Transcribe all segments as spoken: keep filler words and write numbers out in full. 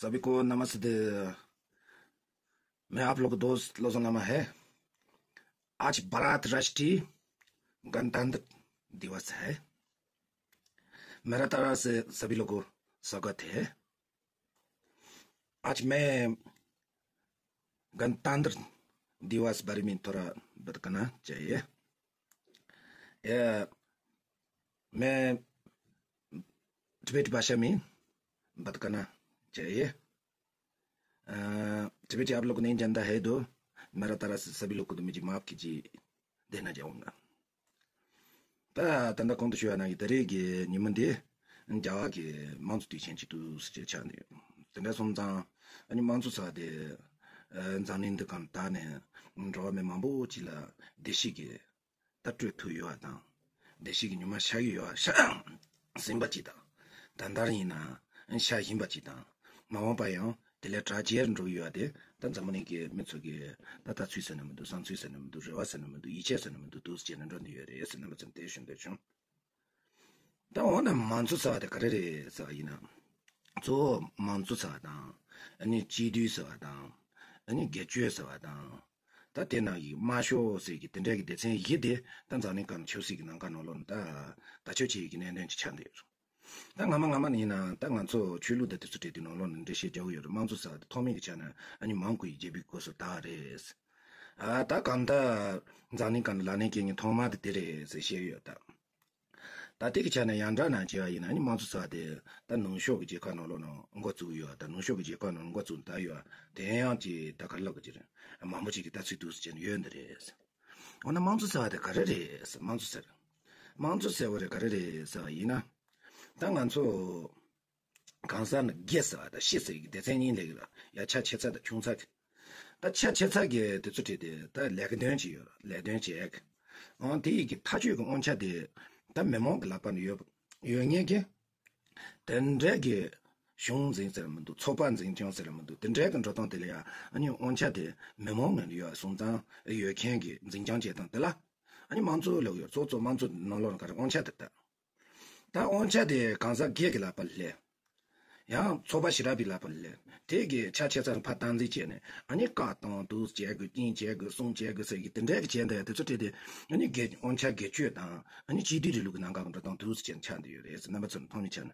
सभी को नमस्ते। मैं आप लोग दोस्त लोचन लामा है। आज भारत राष्ट्रीय गणतंत्र दिवस है। मेरा तरफ से सभी लोग को स्वागत है। आज मैं गणतंत्र दिवस बारे में थोड़ा बात करना चाहिए। या, मैं टिबेट भाषा में बात करना चाहिए। अ, टिबेटी आप लोग नहीं जानता है तो मेरा तरफ से सभी लोग को तो मुझे माफ कीजिए, देना चाहूँगा। ད་ད་ལྟ་གོང་དུ་ཞུས་པ་ནང་བཞིན་ད་རེས་ཀྱི་ཉིན་མོ་འདི་རྒྱ་གར་གྱི་དམངས་གཙོ་དུས་ཆེན་ཅིག་ཏུ་ཟེར་ཆགས་ནས། དེ་འདྲ་སོང་ཙང་ཨ་ནི་དམངས་གཙོ་ཟེར་བ་དེ་ཨ་འཛམ་གླིང་འདི་གང་དག་ནས་འགྲོ་བ་མི་མང་པོ་ཅིག་ལ་བདེ་སྐྱིད་ཀྱི་ད་སྤྲོད་ཐུབ་ཡོད་པ་དང་། བདེ་སྐྱིད་ཀྱི་ཉི་མ་ཤར་གྱི་ཡོད་པ་ཤར་ཟིན་པ་ཅིག་དང་། ད་ལྟར་ཡིན་ན་ཤར་བཞིན་པ་ཅིག་དང་། མ་འོངས་པ་ཡང་དེ་ལས་གྲགས་ཆེར་འགྲོ་གི་ཡོད་པ་དེ་ད་འཛམ་གླིང་གི་མི་ཚོ་གིས་ད་ལྟ་ཚུལ་ཟེར་ན་མི་འདུག་བསམ་ཚུལ་ཟེར་ན་མི་འདུག་རེ་བ་ཟེར་ན་མི་འདུག་ཡིད་ཆེས་ཟེར་ན་མི་འདུག་འདུག་ཟེར་ནས་འགྲོ་འདི་ཡོད་རེད་ཟེར་རྣམ་པ་ཚོར་དེ་ཞུ་འདོད་བྱུང་། ད་འོ་ན་དམངས་གཙོ་ཟེར་བ་དེ་ག་རེ་རེད་ཟེར་བ་ཡིན་ན། གཙོ་བོ་དམངས་གཙོ་ཟེར་བ་དང་། ཨ་ནི་སྤྱི་འཐུས་ཟེར་བ་དང་། ཨ་ནི་སྒེར་གཅོད་ཟེར་བ་དང་། ད་དེ་ནང་གི་དམར་ཤོག་ཟེར་གི་དེ་འདྲ་གི་སྡེ་ཚན་བཞི་དེ་ད་འཛམ་གླིང་སྒང་ཆབ་སྲིད་ཀྱི་ནང་ག་ནང་ལོགས་ནས་ད་ད་ཆོས་བྱེད་ཀྱི་གནད་དོན་ཅིག་ཆགས་འདུག་ད་སྔ་མ་སྔ་མ་ནས་ཡིན་ན་ད་ང་ཚོ་ཆོས་ལུགས་དང་དེ་ཚོ་འབྲེལ་དུས་ནང་ལོགས་ནས་འགྲེལ་བཤད་རྒྱག་གི་ཡོད་རེད། དམངས་གཙོ་ཟེར་བ་དེ་ཐོག་མེད་ཀྱི་ཆ་ནས་ཨ་ནི་མང་དགོས་ཡི་རྒྱལ་པོའི་སྐབས་སུ་ད་རེད། ཨ་ད་གང་ལྟར་འཛམ་གླིང་སྒང་ནས་ལག་ལེན་འཁེལ་མཁན་ཐོག་མ་དེ་དེ་རེད་ཟེར་བཤད་ཡོད་ད། ད་དེ་གི་ཆ་ནས་ཡང་དྲག་ན་བྱས་པ་ཡིན་ན་ནི་དམངས་གཙོ་ཟེར་བ་དེ་ད་ནུབ་ཕྱོགས་ཀྱི་རྒྱལ་ཁབ་ནང་ལོགས་ནང་འགོ་བཙུགས་ཡོད། ད་ནུབ་ཕྱོགས་ཀྱི་རྒྱལ་ཁབ་ནང་འགོ་བཙུགས་ད་ཡོད། དེ་ཡང་ཅིག་ད་ག་རེ་ལབ་དགོས་ཀྱི་རེད། མང་པོ་ཅིག་གི་ལྟ་ཚུལ་འདུག་ཟེར་བྱས་ནས་ཡོད་འདི་རེད། འོ་ན་དམངས་གཙོ་ཟེར་བ་དེ་ག་རེ་རེད་ཟེར། དམངས་གཙོ་ཟེར། དམངས་གཙོ་ཟེར་བ་རེད་ག་རེ་རེད་ཟེར་བ་ཡིན་ན། ད་ང་ཚོ་གང་ཟག་ནི་སྒེར་ཟེར་བ་དང་སྤྱི་ཟེར་གི་སྡེ་ཚན་གཉིས་སླེབས་གི་ལ་ཡ་ཆ་ཆེ་ཚ་དང་ཆུང་ཚ་གི། ད་ཆ་ཆེ་ཚ་གི་དེ་ཚོ་བྲིས་ཏེ་ད་ལས་ཀ་དོན་ཅིག་ཡོད་ར། ལས་དོན་བྱེད་ཡག་གི། འོང་དེ་ཡི་གི་ཐག་གཅོད་ཀྱི་དབང་ཆ་དེ་ད་མི་མང་གི་ལག་པ་ནས་ཡོད་ཡོད་ངེས་ཀྱི། དེ་འདྲའི་གི་གཞུང་འཛིན་ཟེར་མི་འདུག་ཚོགས་པ་འཛིན་སྐྱོང་ཟེར་མི་འདུག་དེ་འདྲའི་གི་འགྲོ་སྟངས་དེ་ལ་ཡ་ཨ་ནི་དབང་ཆ་དེ་མི་མང་ངོས་ནས་ཡོད་སོང་ཙང་ཡོད་མཁན་གི་འཛིན་སྐྱོང་བྱེད་སྟངས་དེ་ལ་ཨ་ནི་དམངས་གཙོ་ལབ་ཡོད། གཙོ་གཙོ་དམངས་གཙོ་ནང་ལོགས་ལ་ག་རེ་དབང་ཆ་དེ་ད། ད་དབང་ཆ་དེ་གང་ཟག་སྒེར་གྱི་ལག་པ་ལ་སླེབས། ཡང་ཚོགས་པ་ཞེ་དྲག་པའི་ལག་པ་ལ་སླེབས། དེ་གི་ཆ་ཆེ་ཚ་ཕར་སྟངས་འཛིན་བྱས་ནས་ཨ་ནི་བཀའ་གཏོང་འདུག་བྱེད་དགོས། རྐྱེན་བྱེད་དགོས། གསུང་བྱེད་དགོས་ཟེར་གི་དེ་འདྲའི་གི་བྱས་འདུག་དེ་ཚོ་བྲིས་ཏེ་ཨ་ནི་སྒེར་དབང་ཆ་སྒེར་གཅོད་དང་ཨ་ནི་སྤྱི་འཐུས་རིང་ལུགས་ཀྱི་ནང་གི་འགྲོ་སྟངས་འདུག་བྱས་ཆགས་འདུག་ཡོད་རེད་ཟེར། རྣམ་པ་ཚོར་མཐོང་མི་ཆགས་ན།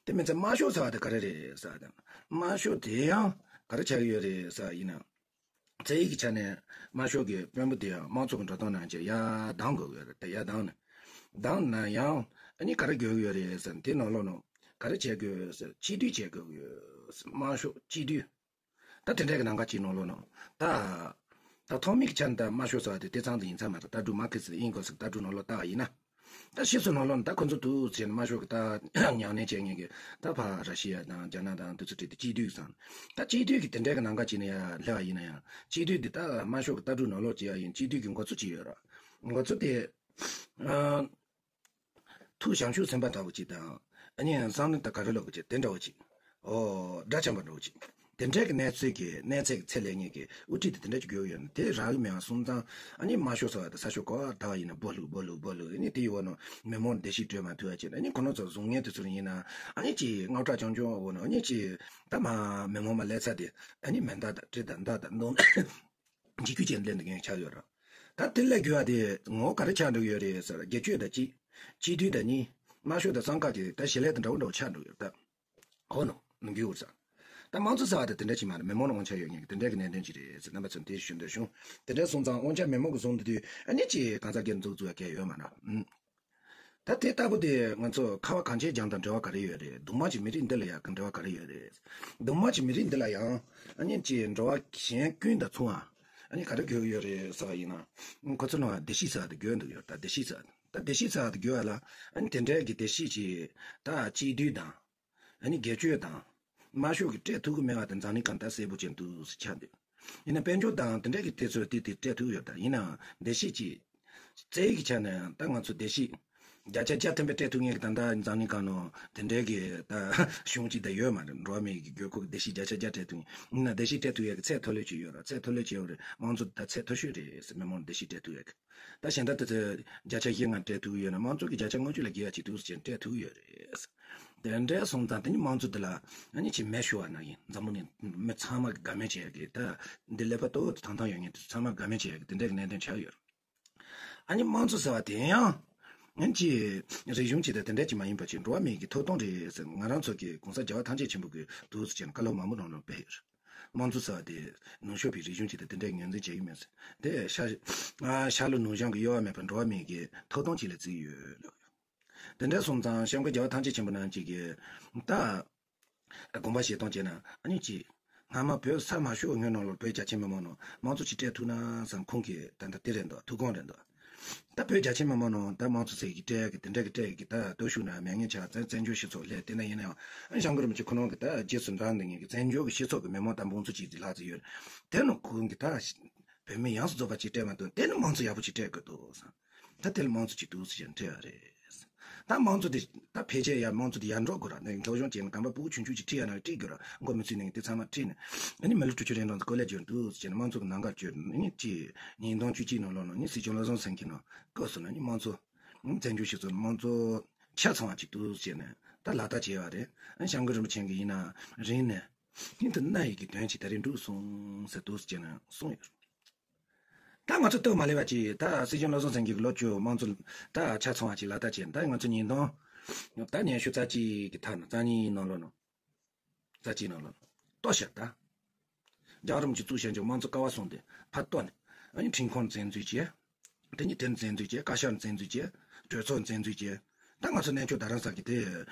དེ་མིན་ཚེ་དམར་ཤོག་ཟེར་བ་དེ་ག་རེ་རེད་ཟེར་བ་དང་། དམར་ཤོག་དེ་ཡང་ག་རེ་ཆགས་ཀྱི་ཡོད་རེད་ཟེར་བ་ཡིན་ན། རྩ་བའི་གི་ཆ་ནས་དམར་ཤོག་གི་དཔོན་པོ་དེ་ཡང་དམངས་གཙོ་གི་འགྲོ་སྟངས་ནང་བཞིན་ཡར་ལྡང་དགོས་ཀྱི་ཡོད་རེད། དེ་ཡར་ལྡང་ནས་ལྡང་ན་ཡང་ཨ་ནི་ག་རེ་དགོས་ཀྱི་ཡོད་རེད་ཟེར་ན། དེ་ནང་ལོགས་ནང་ག་རེ་བྱེད་དགོས་ཟེར། སྤྱི་འཐུས་བྱེད་དགོས་ཀྱི་ཡོད། དམར་ཤོག་སྤྱི་འཐུས། ད་དེ་འདྲའི་གི་ནང་ག་ཅིག་ནང་ལོགས་ནང་ད་ད་ཐོག་མའི་གི་ཆ་ནས་ད་དམར་ཤོག་ཟེར་བ་དེ་དེ་ཚང་དེ་ཡིན་ཚར་མ་རེད། ལྟ་གྲུབ་མར་ཁེ་སི་ཨིན་གོ་སི་ལྟ་གྲུབ་ནང་ལོགས་ལྟ་བ་ཡིན་ན། ད་ཕྱིས་སུ་ནང་ལོགས་ནས་ད་ཁོ་ཚོ་འདུག་ཟེར་ནས་དམར་ཤོག་གི་ད་ཉམས་ལེན་བྱེད་མཁན་གྱི་ད་ཕར་ར་ཤི་ཡ་དང་རྒྱ་ནག་དང་དེ་ཚོ་བྲིས་ཏེ་སྤྱི་འཐུས་ཀྱི་སང་། ད་སྤྱི་འཐུས་ཀྱི་དེ་འདྲའི་གི་ནང་ག་ཅིག་ནས་ཡ་སླེབས་པ་ཡིན་ན་ཡང་སྤྱི་འཐུས་འདི་ད་དམར་ཤོག་གི་ལྟ་གྲུབ་ནང་ལོགས་ཅིག་ཡ་ཡིན། སྤྱི་འཐུས་ཀྱི་འགོ་གཙོ་ཅིག་ཡོད་ར། འགོ་གཙོ་དེ་ཨ་ཐུགས་བྱམས་ཆུབ་སེམས་དཔའ་འདྲ་བོ་ཅིག་དང་། ཨ་ནི་བསམ་བློ་ད་ག་རེ་ལབ་དགོས་ཀྱི་དེ་འདྲ་བོ་ཅིག་འོ་དགྲ་བཅོམ་པ་འདྲ་བོ་ཅིག་དེ་འདྲའི་གི་གནས་ཚུལ་གྱི་གནས་ཚད་ཀྱི་ཚད་ལས་ངེས་ཀྱི་དབུ་ཁྲིད་དེ་དེ་འདྲ་ཅིག་དགོས་ཡོད་ན། དེ་རག་གི་མེད་པ་སོང་ཙང་ཨ་ནི་དམར་ཤོག་ཟེར་བ་དེ་ས་ཕྱོགས་ག་པར་ད་ཡིན་ན་སྦོ་ལུག་སྦོ་ལུག་སྦོ་ལུག་ཨ་ནི་དེ་ཡི་འོག་ནང་མི་མང་བདེ་སྐྱིད་སྤྲོད་མ་ཐུབ་པ་བྱས་ནས། ཨ་ནི་ཁོ་རང་ཚོ་བཟུང་མཁན་དེ་ཚོ་ཡིན་ན་ཨ་ནི་ཅིག་དངངས་སྐྲག་རྐྱང་རྐྱང་འོག་ནང་ཨ་ནི་ཅིག་ད་མ་མི་མང་མ་ལས་ཚ་དེ་ཨ་ནི་མེ་མདའ་དང་གྲི་དང་མདའ་དང་མདུང་འཇིགས་སྐུལ་བྱས་ནས་སླེབས་འདུག་མཁན་ཆགས་ཡོད་ར། ད་དེ་ལས་འགྱུར་བ་དེ་ངོ་བོ་ག་རེ་ཆགས་འགྲོ་གི་ཡོད་རེད་ཟེར། སྒེར་གཅོད་དང་གཅིག་སྤྱི་འཐུས་དང་གཉིས། དམར་ཤོག་དང་གསང་སྔགས་ཀྱི་ད་ཞི་ལྷད་དང་འདྲ་བོ་འདྲ་བོ་ཆགས་འགྲོ་གི་ཡོད་ད། ཧོ་ནོ་ནང་རྒྱུ་ས། ད་དམངས་གཙོ་ཟེར་བ་དེ་དེ་འདྲ་ཅིག་མ་རེད། མི་མང་ལ་དབང་ཆ་ཡོད་མཁན་གྱི་དེ་འདྲ་གི་གནད་དོན་ཅིག་རེད་ཟེར། རྣམ་པ་ཚོ་དེ་ཞུ་འདོད་བྱུང་། དེ་འདྲ་སོང་ཙང་དབང་ཆ་མི་མང་གིས་བཟུང་བསྡད་དུས་ཨ་ནི་ཅིག་གང་ཟག་སྒེར་འཛུགས་འཛུགས་ཡ་གལ་ཡོད་མ་རེད། ཨུམ། ད་དེ་ལྟ་བུ་དེ་ང་ཚོ་ཁ་བ་གངས་ཅན་ལྗོངས་དང་འབྲེལ་བ་ག་རེ་ཡོད་རེད། གདོང་དམར་གྱི་མི་རིགས་འདི་ལ་ཡང་འབྲེལ་བ་ག་རེ་ཡོད་རེད། གདོང་དམར་གྱི་མི་རིགས་འདི་ལ་ཡང་ཨ་ནི་ཅིག་འགྲོ་བ་གཞན་ཀུན་དང་མཚུངས་པ་ཨ་ནི་ག་རེ་དགོས་ཀྱི་ཡོད་རེད་ཟེར་བ་ཡིན་ན། ཁོ་ཚོ་ནང་བདེ་སྐྱིད་ཟེར་བ་དེ་དགོས་འདུག་ཡོད། ད་བདེ་སྐྱིད་ཟེར་བ་ད་བདེ་སྐྱིད་ཟེར་བ་དེ་དགོས་པ་ལ་ཨ་ནི་དེ་འདྲའི་གི་བདེ་སྐྱིད་ཅིག་ད་སྤྱི་འཐུས་དང་། ཨ་ནི་སྒེར་གཅོད་དང་། དམར་ཤོག་གིས་སྤྲད་ཐུབ་ཀྱི་མེད་པ་དེ་འཛམ་གླིང་སྒང་ད་གསལ་པོ་བྱས་འདུག་ཟེར་ཆགས་འདུག་ཡིན་ན་དཔལ་འབྱོར་དང་དེ་འདྲ་གི་དེ་ཚོ་དེ་དེ་སྤྲད་ཐུབ་ཡོད། ད་ཡིན་ནའང་བདེ་སྐྱིད་ཅིག་རྩ་བའི་གི་ཆ་ནས་ད་ང་ཚོ་བདེ་སྐྱིད་བརྒྱ་ཆ་བརྒྱ་ཐམ་པ་སྤྲད་ཐུབ་མཁན་གི་ད་ལྟ་འཛམ་གླིང་སྒང་ནང་དེ་འདྲའི་གི་ད་གཞུང་ཅིག་ད་ཡོད་མ་རེད། འགྲོ་བ་མིའི་གི་དགོས་མཁོ་གི་བདེ་སྐྱིད་བརྒྱ་ཆ་བརྒྱ་སྤྲད་ཐུབ་མཁན། ཡིན་ན་བདེ་སྐྱིད་སྤྲད་ཐུབ་ཡག་གི་ཚད་མཐོ་ལོས་ཅིག་ཡོད་ར། ཚད་མཐོ་ལོས་ཅིག་ཡོད་རེད། དམངས་གཙོ་ད་ཚད་མཐོ་ཤོས་རེད་ཟེར། མི་མང་བདེ་སྐྱིད་སྤྲད་ཐུབ་ཡག་གི། ད་གཞན་དག་དེ་ཚོ་བརྒྱ་ཆ་བཞི་ལྔ་སྤྲད་ཐུབ་ཡོད་ན་དམངས་གཙོ་གི་བརྒྱ་ཆ་ལྔ་བཅུ་ལས་བརྒལ་བ་ཅིག་འདུག་ཟེར་སྤྲད་ཐུབ་ཡོད་རེད། དེ་འདྲ་སོང་ཙང་དེ་ནི་དམངས་གཙོ་དེ་ལ་ཨ་ནི་ཅིག་མེ་ཤོར་བ་ན་ཡིན། འཛམ་བུ་གླིང་མི་ཚང་མ་གི་དགའ་མོས་བྱེད་ཡ་གི་ད་འདི་ཀླད་པ་ཏོག་ཙམ་ཐང་ཐང་ཡོད་མཁན་དེ་ཚོ་ཚང་མ་དགའ་མོས་བྱེད་ཡ་གི་དེ་འདྲ་གི་གནད་དོན་ཆགས་ཡོད་རེད། ཨ་ནི་དམངས་གཙོ་ཟེར་བ་དེ་ཡང་ཨ་ནི་ཅིག་རིག་གཞུང་ཅིག་དང་དེ་འདྲ་ཅིག་མ་ཡིན་པ་ཅིག་འགྲོ་བ་མི་གི་ཐོབ་ཐང་རེད་ཟེར། ང་རང་ཚོ་གི་གོང་ས་རྒྱལ་བ་ཐམས་ཅད་མཁྱེན་པ་གི་འདུག་ཟེར་བྱས་ན་བཀའ་སློབ་མང་པོ་ནང་ལ་སྤེལ་ཡོད་རེད། དམངས་གཙོ་ཟེར་བ་དེ་ནུབ་ཕྱོགས་པའི་རིག་གཞུང་ཅིག་དང་དེ་འདྲའི་ངོས་འཛིན་བྱེད་ཀྱི་མེད་ཟེར། དེ་ཤར་ཨ་ཤར་ལྷོ་ནུབ་བྱང་གི་དབྱེ་བ་མེད་པར་འགྲོ་བ་མི་གི་ཐོབ་ཐང་ཅིག་ལ་བརྩིས་ཡོད་ལབ་ཡོད། དེ་འདྲ་སོང་ཙང་སྐྱབས་མགོན་རྒྱལ་བ་ཐམས་ཅད་མཁྱེན་པ་རྣམས་ཀྱིས་ཀྱི་ད་དགོངས་པ་བཞེས་སྟངས་བྱས་ན་ཨ་ནི་ཅི། སྔ་མ་བོད་ས་མ་ཤོར་སྔོན་ནང་ལོར་བོད་རྒྱ་ཆེ་མི་མང་ནང་དམངས་གཙོ་ཅིག་སྤྲད་ཐུབ་ན་བསམ་ཁོང་གི་ད་ལྟ་དེ་རེད་འདུག་ཐུགས་དགོངས་རེད་འདུག་ད་བོད་རྒྱ་ཆེ་མི་མང་ནང་ད་དམངས་གཙོ་ཟེར་གི་སྤྲད་གི་དེ་འདྲ་གི་སྤྲད་གི་ད་སྟོབས་ཤུགས་ན་མེད་ངེས་ཆགས་བཙན་བཙན་བྱོལ་སྤྱི་ཚོགས་ལས་དེ་ན་ཡིན་ན་ཡང་ཨ་ཞང་གི་རིན་པོ་ཆེ་ཁོ་རང་གི་ད་རྗེས་སུ་འབྲང་འདི་ངེས་གི་བཙན་བྱོལ་གི་སྤྱི་ཚོགས་གི་མི་མང་དང་དམངས་གཙོ་ཅིག་དེ་ལྷག་ཙམ་ཡོད་རེད། དེ་ནང་ཁོང་གི་ད་བོད་མི་ཡོངས་སུ་རྫོགས་པ་ཅིག་སྤྲད་མ་ཐུབ་དེ་ནི་དམངས་གཙོ་ཡག་པོ་ཅིག་སྤྲད་དགོས་འདུག་བསམ། ད་དེ་ལ་དམངས་གཙོ་ཅིག་འདུག་ཟེར་ནས་སྤྲད་པ་རེད། ད་དམངས་གཙོ་དེ་ད་ཕལ་ཆེར་ཡང་དམངས་གཙོ་དེ་ཡར་འགྲོ་དགོས་ར། ནས་སློབ་སྦྱོང་བྱས་ནས་གོམ་པ་ཕྲུ་གུ་ཆུང་ཆུང་ཅིག་ཁྲིད་ཡ་ན་ཁྲིད་དགོས་ར། མགོ་མི་ཚོས་ནས་དེ་ཚང་མ་ཁྲིད་ནས་ཨ་ནི་མི་ལོ་དྲུག་ཅུ་རེ་གྲངས་ཀྱི་སྐོར་ལས་བསྐྱོན་འདུག་ཟེར་ནས་དམངས་གཙོ་གི་ནང་ཁར་བསྐྱོད་ནས་ཨ་ནི་ཅིག་ཉིས་སྟོང་བཅུ་གཅིག་ནང་ལོགས་ནང་ཨ་ནི་སྲིད་སྐྱོང་བློ་བཟང་སེང་གེ་ནང་སྐབས་སུ་ནང་ཨ་ནི་དམངས་གཙོ་བཙན་བྱོལ་སྤྱི་ཚོགས་དམངས་གཙོ་ཆ་ཚང་བ་ཅིག་འདུག་ཟེར་ནས་ད་ལག་བསྟར་བྱས་པ་རེད། ཨ་ནི་ཞང་གི་རིན་པོ་ཆེ་གིས་ཡིན་ན་རིང་ནས་ཤིན་ཏུ་གནད་ཡོད་ཀྱི་དོན་ཅིག་ད་རེས་འགྲུབ་སོང་ཟེར་འདུག་ཟེར་ནས་གསུངས་ཡོད། ད་ང་ཚོ་སྟབས་མ་ལེགས་པ་ཅིག་ད་སྲིད་སྐྱོང་བློ་བཟང་སེང་གེ་གི་ལོ་བཅུ་དམངས་གཙོ་ད་ཆ་ཚང་བ་ཅིག་ལག་བསྟར་བྱས། ད་ང་ཚོ་ཉིས་སྟོང་ད་ཉི་ཤུ་རྩ་གཅིག་གི་མཐའ་ན་རྩ་གཉིས་ནང་ལོགས་ནང་རྩ་གཅིག་ནང་ལོགས་ལྟོ་བཤད་ད། རྒྱལ་བ་རིན་པོ་ཆེ་བཙུགས་བྱས་འཇོག་དམངས་གཙོ་ཀ་བ་གསུམ་དེ་ཕར་གཏོར་ནས་ཨ་ནི་ཁྲིམས་ཁང་བཙན་འཛུལ་བྱས། དེ་ནི་དེ་བཙན་འཛུལ་བྱས། བཀའ་ཤག་བཙན་འཛུལ་བྱས། གྲོས་ཚོགས་བཙན་འཛུལ་བྱས། ད་ང་ཚོ་གནས་མཆོག་རྡ་རམ་ས་གི་དེ་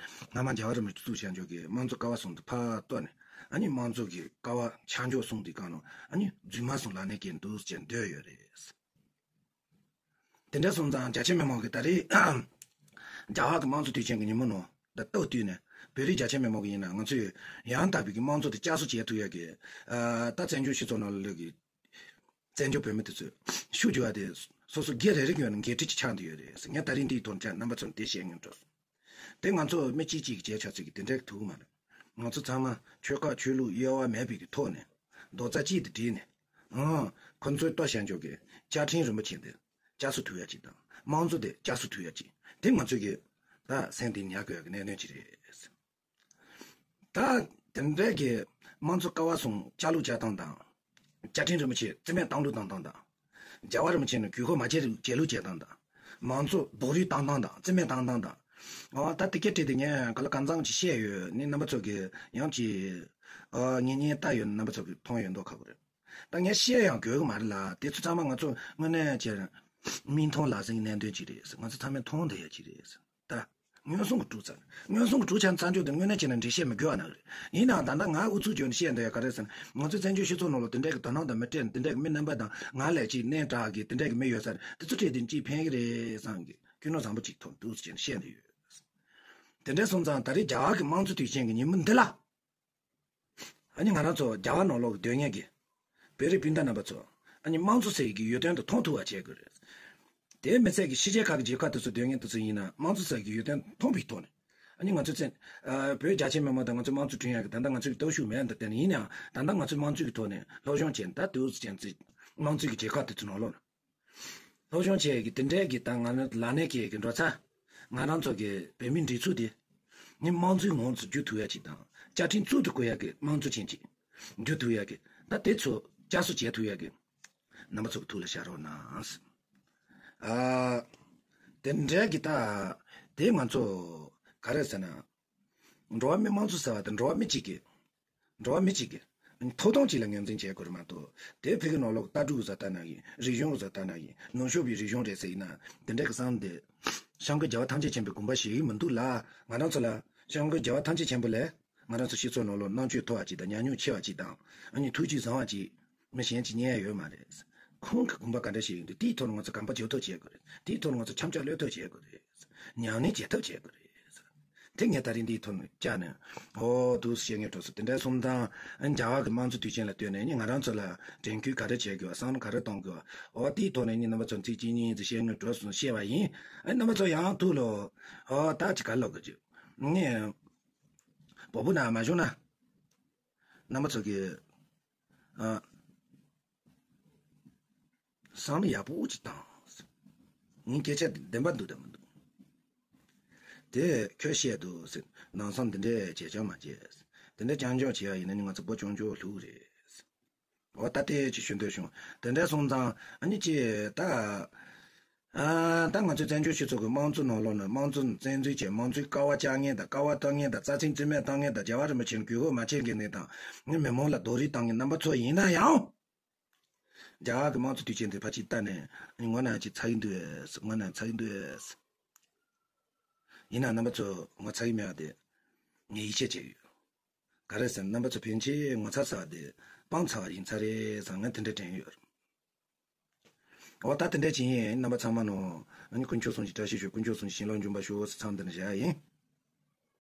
སྔ་མ་རྒྱལ་བ་རིན་པོ་ཆེ་བཙུགས་བྱས་འཇོག་གི་དམངས་གཙོ་ཀ་བ་གསུམ་དེ་ཕར་གཏོར་ནས་ཨ་ནི་དམངས་གཙོ་གི་ཀ་བ་ཆ་འཇོག་གསུམ་དེ་སྒང་ནང་ཨ་ནི་རྫུན་མ་གསུམ་ལག་ལེན་བཀལ་འདུག་ཅེས་འདོད་ཡོད་རེད། དེ་འདྲ་སོང་ཙང་རྒྱ་ཆེ་མི་མང་གི་ད་རེས་རྒྱལ་བ་གི་དམངས་གཙོ་དུས་ཆེན་གི་ཉིན་མོ་ནང་ད་སྟབས་བསྟུན་ནས་བོད་རིགས་རྒྱ་ཆེ་མི་མང་གི་ཡིན་ན་ང་ཚོས་ཡང་དག་པའི་གི་དམངས་གཙོ་དེ་བསྐྱར་གསོ་བྱེད་ཐུབ་ཡ་གི་ད་བཙན་བྱོལ་སྤྱི་ཚོགས་ནང་ལ་གི་བཙན་བྱོལ་བོད་མི་དེ་ཚོས་ཤུགས་རྒྱག་པ་དེ་སོ་སོ་སྒེར་རེ་རེ་གི་ཡོད་ན་འགན་འཁྲི་ཅིག་ཆགས་འདུག་ཡོད་རེད། ངས་ད་རིང་འདིའི་ཐོག་ནས་རྣམ་པ་ཚོར་འདི་བཤད་སྙིང་འདོད་སོང་། དེ་ང་ཚོ་མི་གཅིག་གཅིག་གི་བྱས་ཆ་ཚིག་གི་དེ་འདྲའི་ཐུག་མ་རེད། ང་ཚོ་ཚང་མ་ཆོལ་ཁ་ཆོས་ལུགས་དབྱེ་བ་མེད་པའི་གི་ཐོག་ནས་རྡོག་རྩ་གཅིག་ཏུ་བསྒྲིལ་ནས་ཨང་ཁོ་ཚོའི་ལྟོ་བཤད་འཇོག་གི་བཅའ་ཁྲིམས་རིན་པོ་ཆེ་འདི་བསྐྱར་གསོ་ཐུབ་ཡ་གཅིག་དང་དམངས་གཙོ་དེ་བསྐྱར་གསོ་ཐུབ་ཡ་གཅིག་དེ་ང་ཚོས་གི་ད་སེམས་གཏིང་ཉར་དགོས་ཡ་གི་གནད་དོན་ཅིག་རེད། ད་དེ་འདྲའི་གི་དམངས་གཙོ་ཀ་བ་གསུམ་བསྐྱར་ལུགས་བསྐྱར་སྟངས་དང་། བཅའ་ཁྲིམས་རིན་པོ་ཆེ་རྩིས་མེད་བཏང་ལུགས་བཏང་སྟངས་དང་། རྒྱལ་བ་རིན་པོ་ཆེ་ནས་གུས་བཀུར་མ་བྱེད་བྱེད་ལུགས་བྱེད་སྟངས་དང་། མང་གཙོ་སྦུག་རུས་བཏང་སྟངས་དང་རྩིས་མེད་བཏང་སྟངས་དང་། ཨོ་ད་དེ་སྐད་བྲིས་ཏེ་ངས་ག་ལ་གང་ཚང་ཅིག་བཤད་ཡོད་ནི་རྣམ་པ་ཚོ་གི་ཡང་ཅིག་ཨོ་ངེས་ངེས་ལྟ་ཡོད་ནི་རྣམ་པ་ཚོ་གི་མཐོང་ཡོད་མདོག་ཁ་པོ་རེད། ད་ངས་བཤད་ཡང་དགོས་གི་མ་རེད་ལ། དེ་ཚོ་ཚང་མ་ང་ཚོ་དངོས་གནས་ཀྱི་མིག་མཐོང་ལག་ཟིན་གནད་དོན་ཅིག་རེད། ང་ཚོ་ཚང་མས་མཐོང་བསྡད་ཡ་ཅིག་རེད། ད་ཉེན་སྲུང་གི་གྲོས་ཚོགས། ཉེན་སྲུང་གི་གྲོས་ཆ་ཚང་ཆོག་དེ་དངོས་གནས་བྱས་ན་འགྲེལ་བཤད་མི་དགོས་པ་ནང་རེད། ཡིན་ནའང་ད་ལྟ་ང་ཨུ་ཚུགས་བྱོས་ནས་བཤད་འདོད་ཡ་ག་རེ་ཟེར་ན། ང་ཚོའི་བཙན་བྱོལ་སྤྱི་ཚོགས་ནང་ལ་དེ་འདྲའི་གི་དོ་སྣང་དང་མི་སྤྲད་ནས་དེ་འདྲའི་གི་མི་རྣམ་པ་དང་ང་ལས་ཅིག་སྣེ་དྲག་གི་དེ་འདྲའི་གི་མི་ཡོད་ས་རེད། དེ་ཚོ་ཁྲིད་དེ་ཅིག་ཕན་གི་རེད་བསམ་གི་ཀུན་སློང་བཟང་པོ་ཅིག་ཐོབ་འདུག་ཟེར་བྱས་ནས་བཤད་འདོད་ཡོད། དེ་འདྲ་སོང་ཙང་ད་རེས་རྒྱ་གར་གི་དམངས་གཙོ་དུས་ཆེན་གི་ཉིན་མོ་འདི་ལ། ཨ་ནི་ང་རང་ཚོ་རྒྱ་གར་ནང་ལོགས་ཀྱི་སྡོད་མཁན་གྱི་བོད་རིགས་སྤུན་ཟླ་རྣམ་པ་ཚོ་ཨ་ནི་དམངས་གཙོ་ཟེར་གྱི་ཡོན་ཏན་དེ་མཐོང་ཐུབ་པ་བྱེད་དགོས་རེད། དེ་མི་ཚད་ཀྱི་ཕྱི་རྒྱལ་ཁག་གི་རྒྱལ་ཁབ་དེ་ཚོ་སྡོད་མཁན་དེ་ཚོ་ཡིན་ན་དམངས་གཙོ་ཟེར་གྱི་ཡོན་ཏན་མཐོང་བའི་ཐོག་ནས་ཨ་ནི་ང་ཚོ་བཙན་ཨ་བོད་རྒྱ་ཆེ་མི་མང་དང་ང་ཚོ་དམངས་གཙོ་བསྐྲུན་ཡག་གི་ད་ལྟ་ང་ཚོའི་སྟོབས་ཤུགས་མེད་འདི་དེ་ནས་ཡིན་ནའང་ད་ལྟ་ང་ཚོས་དམངས་གཙོའི་གི་ཐོག་ནས་སློབ་སྦྱོང་བྱས་ནས་ད་དུས་ཅན་ཚེ་དམངས་གཙོའི་གི་རྒྱལ་ཁབ་དེ་ཚོ་ནང་ལོགས་ན། སློབ་སྦྱོང་བྱེད་ཀྱི་དེ་འདྲའི་གི་ད་ང་རང་ལག་ནས་སྐྱེས་ཀྱི་འགྲོ་ཚ། ང་རང་ཚོ་གི་བོད་མིའི་སྒྲིག་འཛུགས་དེ་ནི་དམངས་གཙོའི་ངང་དུ་བསྒྱུར་ཐུབ་ཡ་ཅིག་དང་བཅའ་ཁྲིམས་བཙུགས་ཐུབ་དགོས་ཡ་གི་དམངས་གཙོ་ཅན་ཅིག་བསྒྱུར་ཐུབ་ཡ་གི་ད་དེ་ཚོ་བསྐྱར་གསོ་བྱེད་ཐུབ་ཡ་གི་རྣམ་པ་ཚོ་གི་ཐུགས་ལ་བཞག་རོགས་གནང་། ཨ་དེ་འདྲའི་གི་ད་དེ་ང་ཚོ་ག་རེ་ཟེར་ན། འགྲོ་བ་མི་དམངས་གཙོ་ཟེར་བ་དེ་འགྲོ་བ་མི་གཅིག་གི། འགྲོ་བ་མི་གཅིག་གི། ཐོབ་ཐང་གཅིག་ལ་ངོས་འཛིན་བྱེད་དགོས་རེད་མ་གཏོགས། དེ་ཕ་གི་ནང་ལོགས་ལྟ་གྲུབ་ཟེར་ལྟ་ན་ཡིན། རིག་གཞུང་ཟེར་ལྟ་ན་ཡིན། ནུབ་ཕྱོགས་པའི་རིག་གཞུང་རེད་ཟེར་ཡིན་ན། དེ་འདྲ་གི་བསམ་སྟེ། སྐྱབས་མགོན་རྒྱལ་བ་ཐམས་ཅད་མཁྱེན་པའི་དགོངས་པ་བཞེས་ཀྱི་མི་འདུག་ལ། ང་རང་ཚོ་ལ། སྐྱབས་མགོན་རྒྱལ་བ་ཐམས་ཅད་མཁྱེན་པ་ལས། ང་རང་ཚོ་སྤྱི་ཚོགས་ནང་ལོགས་རྣམ་དཔྱོད་མཐོ་བ་གཅིག་དང་ཉམས་མྱོང་ཆེ་བ་གཅིག་དང་། ཨ་ནི་ཐུགས་རྗེ་བཟང་བ་གཅིག་མི་གཞན་གྱིས་རྙེད་ཡ་ཡོད་མ་རེད། ཁོང་གི་དགོངས་པ་ག་འདྲ་ཞིག་ཡོད་འདུག་དེའི་ཐོག་ནས་ང་ཚོ་གོམ་པ་རྒྱག་ཐབས་བྱེད་དགོས་རེད། དེའི་ཐོག་ནས་ང་ཚོ་འཆམ་འཆམ་གློད་ཐབས་བྱེད་དགོས་རེད། ཉམས་ལེན་བྱེད་ཐབས་བྱེད་དགོས་རེད། དེ་ངས་ད་རིང་འདིའི་ཐོག་ནས་བཅར་ནས་ཨོ་འདུག་བཤད་ངེས་འགྲོ་སོང་། དེ་འདྲ་སོང་ཙང་རྒྱ་གར་གྱི་དམངས་གཙོ་དུས་ཆེན་ལ་ལྟོས་ནས་ནི་ང་རང་ཚོ་ལ་དྲན་སྐུལ་ག་རེ་བྱེད་དགོས་བསམ་བློ་ག་རེ་གཏོང་དགོས། ཨོ་དེའི་ཐོག་ནས་ནི་རྣམ་པ་ཚོ་ཚིག་གཅིག་གཉིས་ཙམ་བཤད་ངེས་འགྲོ་སོང་བཤད་པ་ཡིན། ཨ་རྣམ་པ་ཚོ་ཡང་ཐུགས་ལ་ཨོ་ད་ཅི་ག་ལབ་དགོས་ཀྱི་ངས་བོ་བོ་ན་མ་བྱུང་ན། རྣམ་པ་ཚོ་གི་ཨ། བསམ་བློ་ཡག་པོ་ཅིག་བཏང་། ངའི་སྐད་ཆ་འདི་བདེན་པ་འདུག་དང་མི་འདུག་དེ་ཁྱོད་བཤད་འདུག་ཟེར། ནང་སང་འདི་འདྲས་བྱས་ཀྱང་མ་བྱས། དེ་འདྲས་རྐྱང་རྐྱང་བྱས་ཡ་ཡིན་ན་ནི་ང་ཚོ་བོད་སྐྱོང་ཕྱོགས་ལྷུག་རེད། འོ་ད་དེ་ཅིག་ཞུ་འདོད་བྱུང་། དེ་འདྲས་སོང་ཙང་ཨ་ནི་ཅི་ད། ཨ། ད་ང་ཚོའི་བཙན་བྱོལ་སྤྱི་ཚོགས་ཀྱི་དམངས་གཙོ་ནང་ལོགས་ནས་དམངས་གཙོ་བཙན་འཛུལ་བྱས། དམངས་གཙོའི་ཀ་བ་བཅག་མཁན་དང་། ཀ་བ་གཏོར་མཁན་དང་། རྩ་ཚིག་རྩིས་མེད་བཏང་མཁན་དང་། རྒྱལ་བ་རིན་པོ་ཆེར་གུས་བཀུར་མ་བྱེད་མཁན་དང་། མི་མང་ལ་རྡོག་རོལ་བཏང་མཁན་རྣམ་པ་ཚོ་ཡིན་ན་ཡང་། རྒྱ་གར་གྱི་དམངས་གཙོ་དུས་ཆེན་དེ་ཕར་ཅིག་ལྟ་ནས་ངོ་ན་ཅིག་ཚ་གི་འདུག་ངོ་ན་ཚ་གི་འདུག་ཡིན་ན་རྣམ་པ་ཚོ་ངོ་ཚ་གི་མེད་པ་དེ་ངས་ཡིད་ཆེས་བྱས་ཡོད། ག་རེ་ཟེར་ན་རྣམ་པ་ཚོ་ཕན་ཆད་ངོ་ཚ་ཟ་བ་དེ་སྤང་ཚར་བ་ཡིན་ཚར་རེད་བསམ། ངས་དེ་འདྲ་དྲན་ཡོད། འོ་ད་དེ་འདྲ་ཅིག་ཡིན། རྣམ་པ་ཚང་མ་ནོ། ཨ་ནི་དཀོན་མཆོག་གསུམ་གྱི་བཀྲ་ཤིས་ཤོག་དཀོན་མཆོག་གསུམ་གྱི་བྱིན་རླབས་འབྱུང་བར་ཤོག་ཟེར་མཚམས་འདི་ནས་བཞག་ཡིན།